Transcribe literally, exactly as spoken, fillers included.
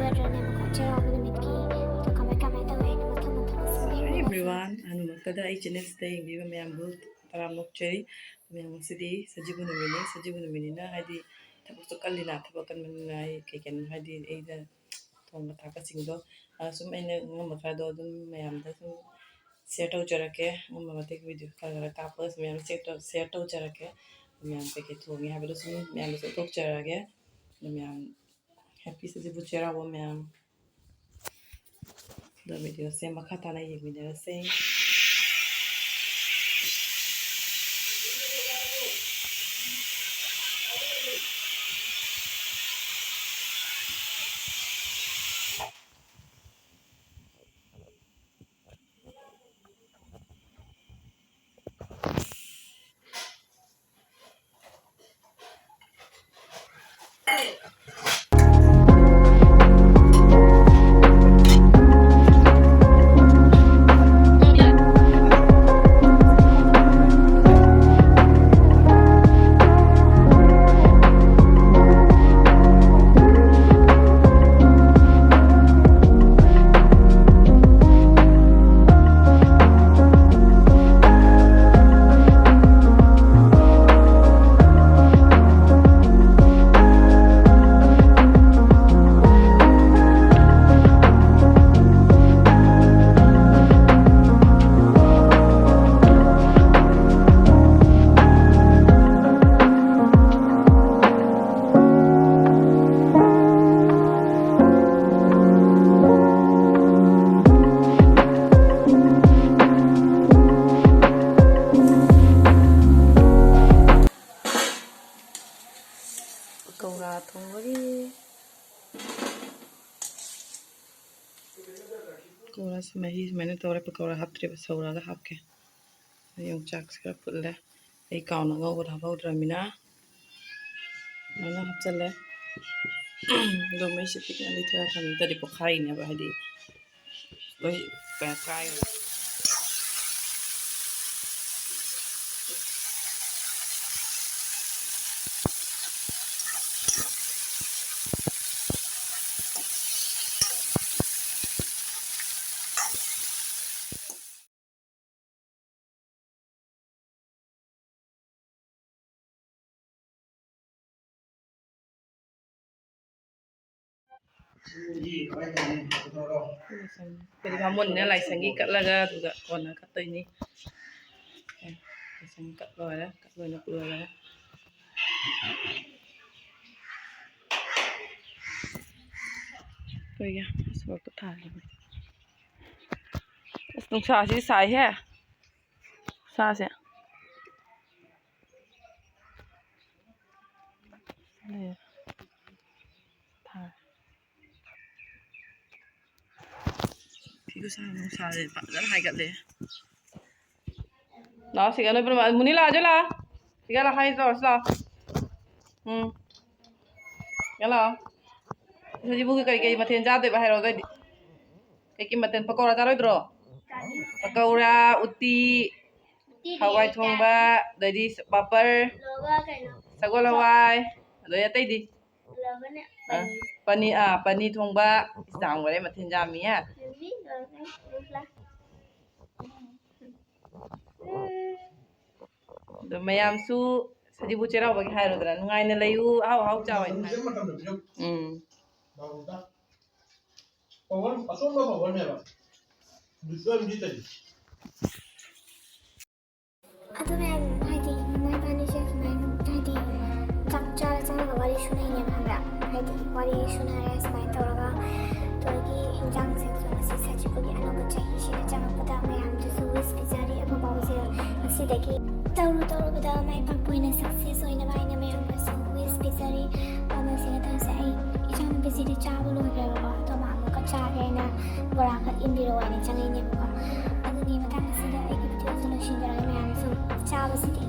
ꯅꯠꯇ꯭ꯔꯒꯅ ꯃꯈꯣꯏ ꯆꯩꯔꯥꯎꯕ ꯅꯨꯃꯤꯠꯀꯤ ꯑꯗꯣ ꯀꯃꯥꯏ ꯀꯃꯥꯏ ꯇꯧꯋꯦ ꯍꯥꯏꯅ ꯃꯊꯪ ꯃꯊꯪ ꯑꯁꯨꯝ ꯌꯦꯡꯃꯤꯟꯅꯁꯤ꯫ Hi everyone, ꯑꯍꯥꯟꯕꯃꯛꯇꯗ ꯑꯩ channel ꯁꯤꯗ ꯌꯦꯡꯕꯤꯕ ꯃꯌꯥꯝꯕꯨ ꯇꯔꯥꯝꯅ ꯑꯣꯛꯆꯔꯤ꯫ ꯃꯌꯥꯝ, ꯉꯁꯤꯗꯤ ꯁꯖꯤꯕꯨ ꯅꯨꯃꯤꯠꯅꯤ꯫ ꯁꯖꯤꯕꯨ ꯅꯨꯃꯤꯠꯅꯤꯅ ꯍꯥꯏꯗꯤ ꯊꯕꯛꯁꯨ ꯀꯜꯂꯤꯅ, ꯊꯕꯛ ꯀꯟꯕꯅꯤꯅ ꯑꯩ ꯀꯩ ꯀꯩꯅꯣ ꯍꯥꯏꯗꯤ ꯑꯩꯅ ꯊꯣꯡꯕ ꯊꯥꯛꯄꯁꯤꯡꯗꯣ, ꯑ, ꯁꯨꯝ ꯑꯩꯅ ꯉꯝꯕ ꯈꯔꯗꯣ ꯑꯗꯨꯝ ꯃꯌꯥꯝꯗ ꯁꯨꯝ share ꯇꯧꯖꯔꯛꯀꯦ꯫ ꯉꯝꯕ ꯃꯇꯦꯛ video ꯈꯔ ꯈꯔ ꯀꯥꯞꯄꯒ ꯁꯨꯝ ꯃꯌꯥꯝ share ꯇꯧ-, share ꯇꯧꯖꯔꯛꯀꯦ꯫ ꯃꯌꯥꯝ ꯀꯩꯀꯩ ꯊꯣꯡꯉꯦ ꯍꯥꯏꯕꯗꯣ ꯁꯨꯝ ꯃꯌꯥꯝꯗꯁꯨ ꯎꯠꯊꯣꯛꯆꯔꯛꯑꯒꯦ꯫ ꯑꯗꯨ ꯃꯌꯥꯝ happy ꯁꯖꯤꯕꯨ ꯆꯩꯔꯥꯎꯕ ꯃꯌꯥꯝ꯫ ꯑꯗꯣ video ꯁꯦ ꯃꯈꯥ ꯇꯥꯅ ꯌꯦꯡꯃꯤꯟꯅꯔꯁꯦ꯫ ꯄꯀꯧꯔꯥ ꯊꯣꯡꯕꯒꯤ꯫ ꯄꯀꯧꯔꯥꯁꯦ ꯃꯍꯤ ꯁꯨꯃꯥꯏꯅ ꯇꯧꯔꯦ꯫ ꯄꯀꯧꯔꯥ ꯍꯥꯞꯇ꯭ꯔꯦꯕ, ꯁꯧꯔꯒ ꯍꯥꯞꯀꯦ꯫ ꯑꯗꯩ ꯌꯣꯡꯆꯥꯛꯁꯦ ꯈꯔ ꯐꯨꯠꯂꯦ꯫ ꯑꯩ ꯀꯥꯎꯅ ꯉꯧꯕꯗ ꯍꯥꯞꯍꯧꯗ꯭ꯔꯕꯅꯤꯅ ꯁꯨꯃꯥꯏꯅ ꯍꯥꯞꯆꯜꯂꯦ꯫ ꯑꯗꯣ ꯃꯩꯁꯦ ꯄꯤꯛꯅ ꯂꯩꯊꯔ ꯊꯝꯃꯦ, ꯅꯠꯇ꯭ꯔꯗꯤ ꯄꯣꯛꯈꯥꯏꯅꯦꯕ, ꯍꯥꯏꯗꯤ ꯂꯣꯏ ꯀꯩꯅꯣ ꯀꯥꯏꯔꯦ꯫ ꯀꯔꯤ ꯕꯥꯃꯣꯟꯅ ꯂꯥꯏꯁꯪꯒꯤ ꯀꯠꯂꯒ ꯑꯗꯨꯒ ꯀꯣꯟꯅ ꯀꯠꯇꯣꯏꯅꯤ꯫ ꯑꯦ, ꯂꯥꯏꯁꯪꯒꯤ ꯀꯠ ꯂꯣꯏꯔꯦ, ꯀꯠ ꯂꯣꯏꯅ ꯂꯣꯏꯔꯦ꯫ ꯑꯩꯈꯣꯏꯒꯤ ꯁꯣꯔꯣꯛꯇ ꯊꯥꯔꯤꯕꯅꯤ꯫ ꯑꯁ, ꯅꯨꯡꯁꯥꯁꯤ ꯁꯥꯏꯍꯦ꯫ ꯁꯥꯁꯦ꯫ ꯂꯩ꯫ ꯊꯥꯔꯦ꯫ ꯐꯤꯒ ꯁꯥꯕ ꯅꯨꯡꯁꯥꯁꯦ ꯐꯖꯅ ꯍꯥꯏꯒꯠꯂꯦ꯫ ꯂꯥꯛꯑꯣ, ꯁꯤꯒ ꯅꯣꯏ ꯄꯨꯝꯅꯃꯛ꯫ ꯃꯨꯅꯤ ꯂꯥꯛꯑꯣ, ꯁꯤ ꯂꯥꯛꯑꯣ꯫ ꯁꯤꯒ ꯂꯥꯛꯑꯣ, ꯍꯥꯏ ꯇꯧꯔꯁꯤ ꯂꯥꯛꯑꯣ꯫ ꯎꯝ꯫ ꯁꯤꯒ ꯂꯥꯛꯑꯣ꯫ ꯍꯧꯖꯤꯛꯄꯨ ꯀꯩ ꯀꯩ ꯃꯊꯦꯜ ꯆꯥꯗꯣꯏꯕ ꯍꯥꯏꯔꯛꯑꯣ ꯑꯗꯨꯑꯣꯏꯗꯤ꯫ ꯀꯩ ꯀꯩ ꯃꯊꯦꯜ? ꯄꯀꯧꯔꯥ ꯆꯥꯔꯣꯏꯗ꯭ꯔꯣ? ꯄꯀꯧꯔꯥ, ꯎꯇꯤ, ꯍꯋꯥꯏ ꯊꯣꯡꯕ, ꯑꯗꯩꯗꯤ ꯄꯥꯄꯔ, ꯁꯒꯣꯜ ꯍꯋꯥꯏ, ꯑꯗꯩ ꯑꯇꯩꯗꯤ? ꯑ, ꯄꯅꯤ-, ꯑꯥ, ꯄꯅꯤ ꯊꯣꯡꯕ꯫ ꯏꯁ, ꯌꯥꯝꯈꯔꯦ, ꯃꯊꯦꯜ ꯌꯥꯝꯃꯤꯍꯦ꯫ ꯑꯗꯣ ꯃꯌꯥꯝꯁꯨ ꯁꯖꯤꯕꯨ ꯆꯩꯔꯥꯎꯕꯒꯤ ꯍꯥꯏꯔꯨꯗꯅ, ꯅꯨꯡꯉꯥꯏꯅ ꯂꯩꯌꯨ, ꯑꯍꯥꯎ ꯑꯍꯥꯎ ꯆꯥꯎ ꯍꯥꯏꯅ ꯍꯥꯏ꯫ ꯎꯝ꯫ ꯄꯋꯥꯔ, ꯑꯆꯣꯟꯕ ꯄꯋꯥꯔꯅꯦꯕ꯫ ꯗꯤꯁꯇꯔꯕꯗꯤ ꯇꯧꯔꯤ꯫ ꯑꯗꯨ ꯃꯌꯥꯝ ꯍꯥꯏꯗꯤ ꯏꯃꯥ ꯏꯄꯥꯅꯤꯁꯦ ꯁꯨꯃꯥꯏꯅ ꯍꯥꯏꯗꯤ ꯆꯥꯛ ꯆꯥꯔ ꯆꯪꯉꯒ ꯋꯥꯔꯤ ꯁꯨꯅꯩꯅꯦꯕ, ꯈꯪꯕ꯭ꯔꯥ? ꯍꯥꯏꯗꯤ ꯋꯥꯔꯤ ꯁꯨꯅꯔꯦ ꯁꯨꯃꯥꯏꯅ ꯇꯧꯔꯒ, ꯑꯗꯒꯤ ꯏꯟꯖꯥꯡꯁꯤꯡꯁꯨ ꯉꯁꯤ ꯁꯖꯤꯕꯨꯒꯤ ꯑꯅꯧꯕ ꯆꯍꯤꯁꯤꯗ ꯆꯪꯉꯛꯄꯗ ꯃꯌꯥꯝꯗꯨꯁꯨ ꯋꯤꯁ ꯄꯤꯖꯔꯤ꯫ ꯑꯃꯐꯥꯎꯁꯦ ꯉꯁꯤꯗꯒꯤ ꯇꯧꯔꯨ ꯇꯧꯔꯨꯕꯗ ꯃꯥꯏ ꯄꯥꯛꯄ ꯑꯣꯏꯅ ꯁꯛꯁꯦꯁ ꯑꯣꯏꯅꯕ ꯍꯥꯏꯅ ꯃꯌꯥꯝꯅꯁꯨ ꯋꯤꯁ ꯄꯤꯖꯔꯤ꯫ ꯑꯗꯣ ꯁꯤꯗ ꯇꯧꯔꯤꯁꯦ ꯑꯩ ꯏꯆꯥꯅꯨꯄꯤꯁꯤꯗꯤ ꯆꯥꯕ ꯂꯣꯏꯈ꯭ꯔꯦꯕꯀꯣ, ꯑꯗꯣ ꯃꯥ ꯑꯃꯨꯛꯀ ꯆꯥꯒꯦ ꯍꯥꯏꯅ ꯕꯣꯔꯥ ꯈꯛ ꯏꯟꯕꯤꯔꯛꯑꯣ ꯍꯥꯏꯅ ꯆꯪꯉꯛꯏꯅꯦꯕꯀꯣ꯫ ꯑꯗꯨꯒꯤ ꯃꯇꯥꯡ ꯑꯁꯤꯗ ꯑꯩꯒꯤ ꯚꯤꯗꯤꯑꯣꯁꯦ ꯂꯣꯏꯁꯤꯟꯖꯔꯒꯦ꯫ ꯃꯌꯥꯝꯁꯨ ꯆꯥꯕꯁꯤꯗꯤ